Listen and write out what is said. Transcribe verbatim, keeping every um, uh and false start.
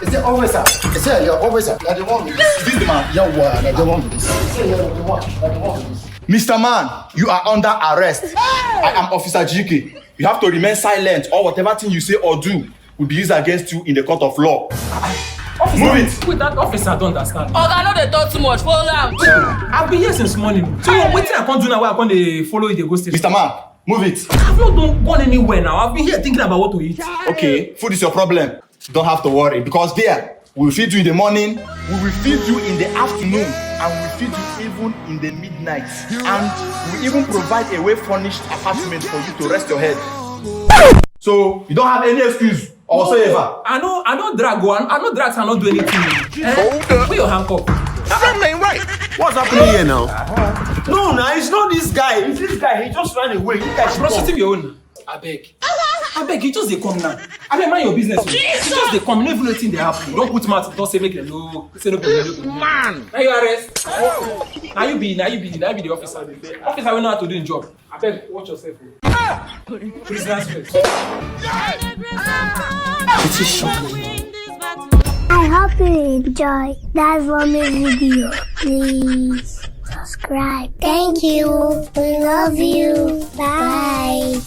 Is it officer? Is it your officer? Na the one with this. Is this the man? Yawa, na the one with this. Is it your the one? Na the one with this. Mister Man, you are under arrest. I am Officer G K. You have to remain silent, or whatever thing you say or do will be used against you in the court of law. Officer, move it. Wait, that officer don't understand. Oga, no dey talk too much. Follow am. I've been here since morning. So wetin I come do now? Why I come dey follow you dey go station? Mister Man, move it. I've not done, gone anywhere now. I've been here thinking about what to eat. Okay, food is your problem. You don't have to worry, because there, we will feed you in the morning, we will feed you in the afternoon, and we will feed you even in the midnight. And we even provide a well furnished apartment for you to rest your head. So you don't have any excuse whatsoever. I no, I no drag o. I no drag, so I no do anything. Eh? Hold up. Put your handcuff. Something ain't right. What's happening here now? No, now it's not this guy. It's this guy. He just ran away. You guys should come. Prostitute your own. Abeg. Abeg, you just dey come now. Abeg, mind your business o. You just dey come. You no even know wetin dey happen. You don put mouth, don say make dem no, say no be, no be. Man. Now you arrest. Now you be, now you be, now you be the officer. Officer, we know how to do im job. Abeg, watch yourself o. Prisoners first. I hope you enjoy that vomit video. Please subscribe. Thank you. We love you. Bye.